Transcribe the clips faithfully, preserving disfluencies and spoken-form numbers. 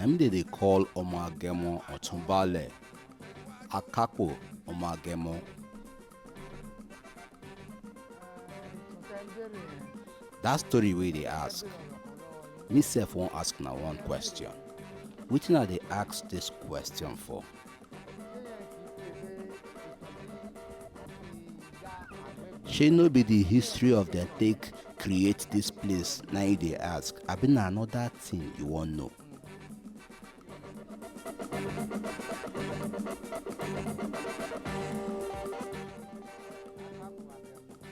Him dey dey call Omo Agemo Otunbale, Akapo Omo Agemo. That story wey dey ask, me sef wan ask na one question. Wetin I dey ask this question for? Shey no be the history of dem take create this place na you dey ask, abi na another thing you wan know?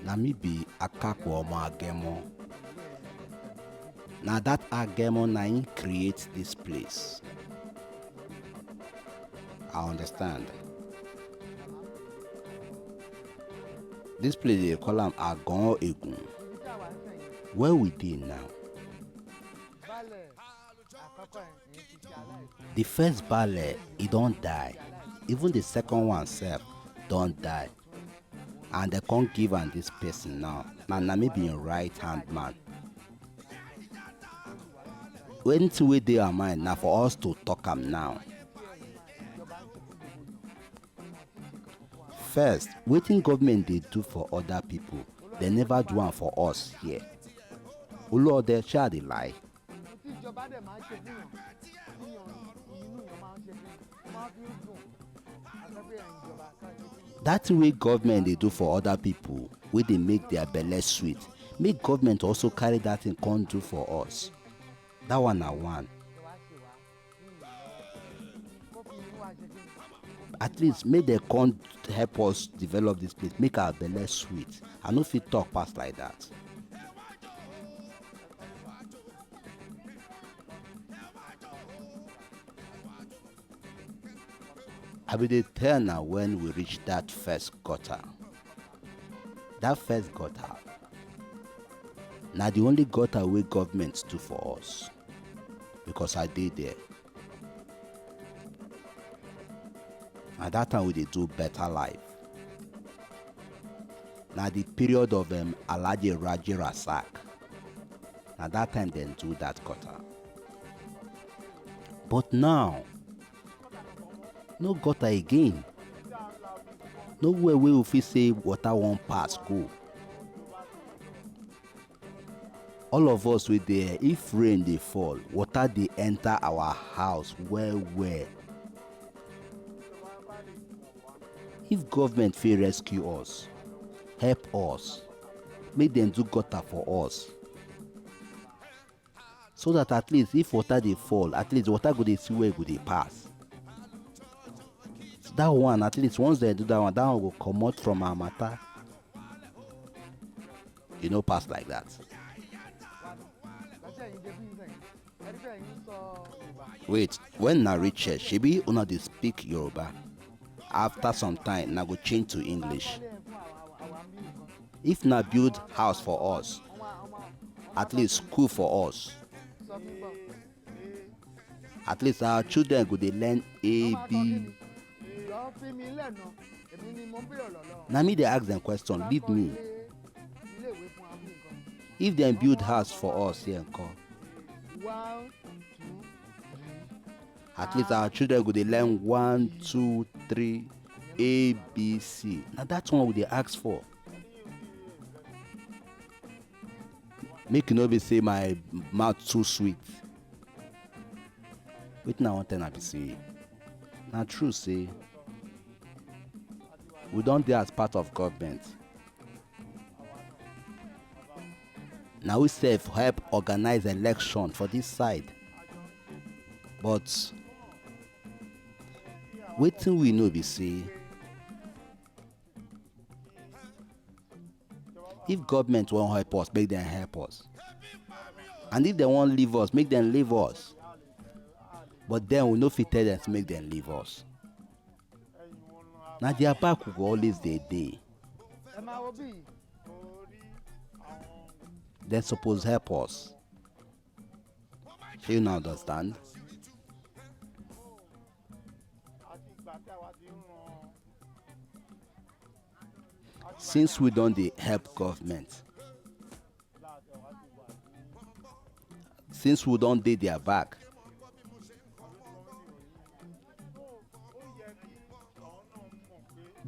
Na me be Akapo Omo Agemo. Na that Agemo na him create this place. I understand. This place dey call am Agon Egun. Where we dey now? The first baale, e don die. Even the second one sef don die. And dem come give am this person now. Na na me be him right hand man. Anything wey dey our mind na for us to talk am now. First, wetin government dey do for other people, dem never do am for us here. Oluode, shey I dey lie? Tí ìjọba dẹ̀ máa ń ṣe fún yàn, fún yàn, inú yàn máa ń ṣe fún yàn, ó máa fi ń dùn. Àgbẹ̀bẹ̀ yẹn ìjọba ká ṣe fún yàn. That thing wey government dey do for other people, wey dey make their belle sweet, make government also carry that thing come do for us. That one na one. At least make dem come help us develop this place, make our belle sweet. I no fit talk pass like that. I bin dey tell na when we reach that first gutter. That first gutter na the only gutter wey government do for us, because I dey there. Na that time we dey do better life. Na the period of, um, Alhaji Raji Rasak. Na that time dem do that gutter. But now, no gutter again. Nowhere wey we fit say water wan pass go. All of us wey dey here, if rain dey fall, water dey enter our house well well. If government fit rescue us, help us, make dem do gutter for us, so that at least if water dey fall, at least water go dey see where e go dey pass. That one, at least once dem do that one, that one go comot from our matter. E no pass like that. Wait, when na reach here, shebi una dey speak Yoruba? After some time, na go change to English. If na build house for us, at least school for us. At least our children go dey learn A B. Na me dey ask dem question, leave me. If dem build house for us here nko, at least our children go dey learn one, two, three, A B C. Na that one we dey ask for. Make e no be say my mouth too sweet. Wetin I wan tell una be say, na true say we don dey as part of government. Na we sef help organize election for this side. But wetin we know be say, if government wan help us, make dem help us. And if dem wan leave us, make dem leave us. But then we no fit tell dem say make dem leave us. Na their back we go always dey dey. Dem suppose help us. Shey una understand? Since we don dey help government, since we don dey their back,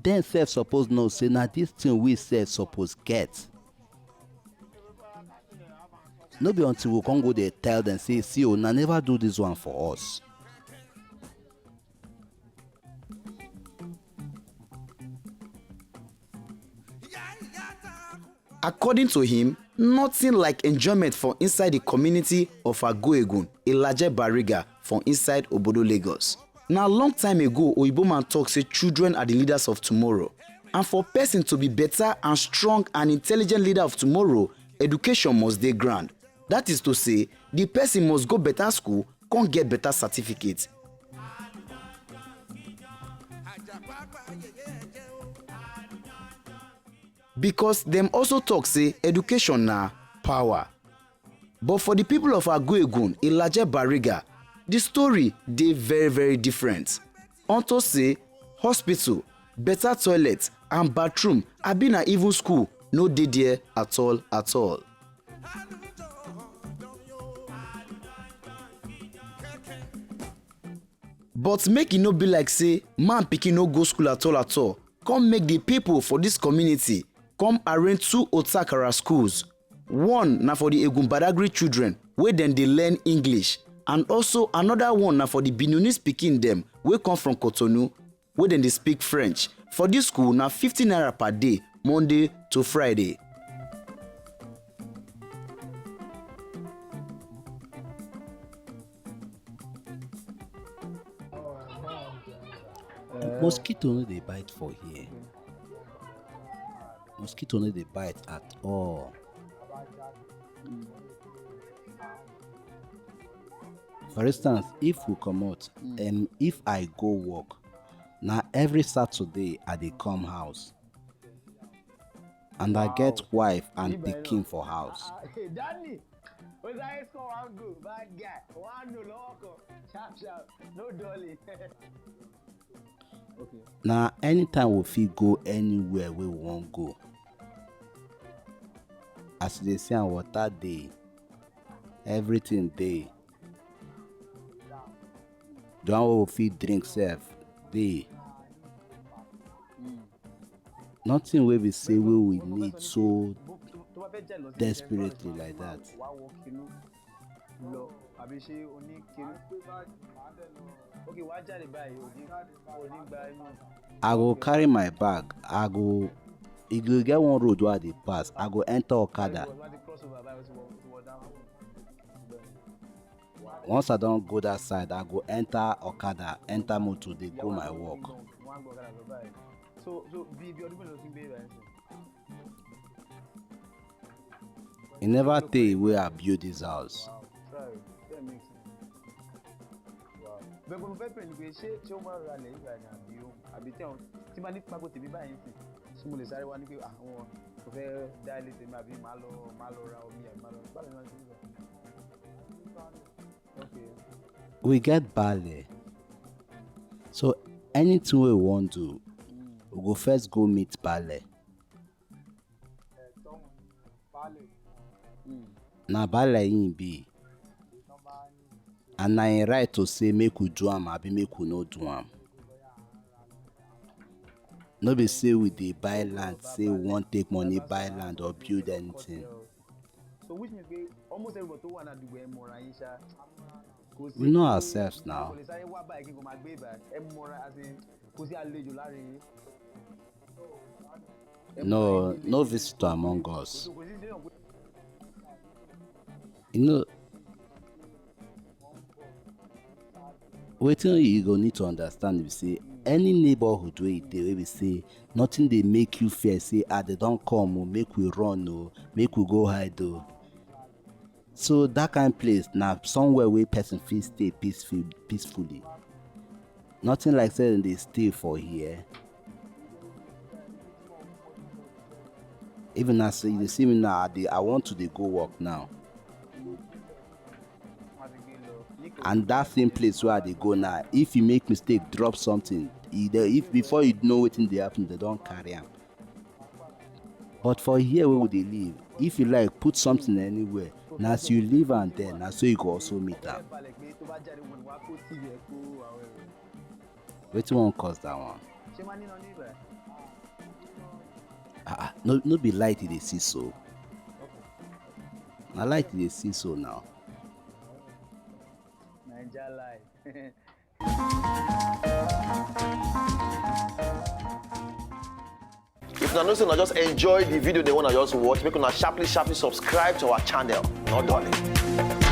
dem sef suppose know say na this thing we sef suppose get. No be until we come go dey tell dem say, "See o, una never do this one for us." According to him, nothing like enjoyment for inside the community of Agoegun, Ilaje Bariga, for inside Obodo Lagos. Na long time ago, Oyibo man talk say children are the leaders of tomorrow. And for person to be better and strong and intelligent leader of tomorrow, education must dey ground. That is to say, the person must go better school, come get better certificate. Because dem also talk say education na power. But for the people of Aguegun, Ilaje Bariga, the story dey very, very different. Unto say hospital, better toilet and bathroom, abi na even school no dey there at all, at all. But make e no be like say man pikin no go school at all at all, come make the people for this community come arrange two Otakara schools. One na for the Egun Badagry children wey dem dey learn English, and also another one na for the Beninese pikin dem wey come from Cotonou, wey dem dey speak French. For this school, na fifty naira per day, Monday to Friday. Mosquito no dey bite for here. Mosquito no dey bite at all. For instance, if we comot, um, if I go work, na every Saturday I dey come house. And I get wife and pikin for house. Danny, o sáré score one goal, bad guy, one nil lọ́wọ́ kan, sharp sharp, no dulling. Okay. Na anytime we fit go anywhere wey we wan go. As you dey see am, water dey, everything dey. The one wey we fit drink sef dey. Nothing wey be say wey we need so desperately like that. Lọ àbí ṣé o ní kiri? Okay, wàá jáde báyìí, o ní, o ní gba inú. I go carry my bag, I go, e go get one road wey I dey pass, I go enter okada. Wàá ti cross over báyìí, o ti wọ, o ti wọ down. Once I don go that side, I go enter okada, enter motor, dey go my work. Wọ́n á gbé ọ̀kadà lọ báyìí. So, so bí, bí ọdún mélòó ti ń gbé ibà yẹn sìn? E never tey wey I build this house. Wow, try, that makes sense. Wow. Bẹ́ẹ̀ kò ló fẹ́ pè ní pé ṣé, ṣé ó máa ń ralẹ̀ ìgbà ni àbí ó, àbí tí àwọn, tí máa ní pákó tèmi báyìí sìn, ṣé mo lè sáré wá ní pé àwọn kò fẹ́ dá ilé tèmi àbí màá lọ, màá lọ ra omi àbí màá lọ, báwo ni wọ́n ti ń lọ? Okay. We get baale. So anything we wan do, we go first go meet baale. Na baale him be. And na him right to say make we do am abi make we no do am. No be say we dey buy land, say we wan take money buy land or build anything. So which means pé almost everybody tó wà ní àdúgbò ẹ mọ̀ra yín ṣá. Kò sí We know pé ourselves now. Kò lè sáré wá báyìí kí n kò máa gbé ibà. Ẹ mọ̀ra, as in, kò sí àlejò láàrin yín. Ẹ mọ̀ra No, yín no visitor among us. Kò sí, kò sí You know, wetin you go need to understand be say any neighborhood wey you dey, wey be say nothing dey make you fear say, "Ah, they don come o, make we run o, make we go hide o." So that kind place na somewhere wey person fit stay peaceful, peacefully. Nothing like say dem dey stay for here. Even as you dey see me now, I dey, I want to dey go work now. And that same place where I dey go now, if you make mistake, drop something, e dey, if before you know wetin dey happen, they don carry am. But for here where we dey live, if you like put something anywhere, na as you leave am there, na so you go also meet am. Wetin wan cause that one? Ṣé máa ní lọ ní ibẹ̀? Ah, ah, no, no be light you dey see so. Na light you dey see so now. Naija life. If una know say una just enjoy the video dem wey una just watch, make una sharply sharply subscribe to our channel. No dulling.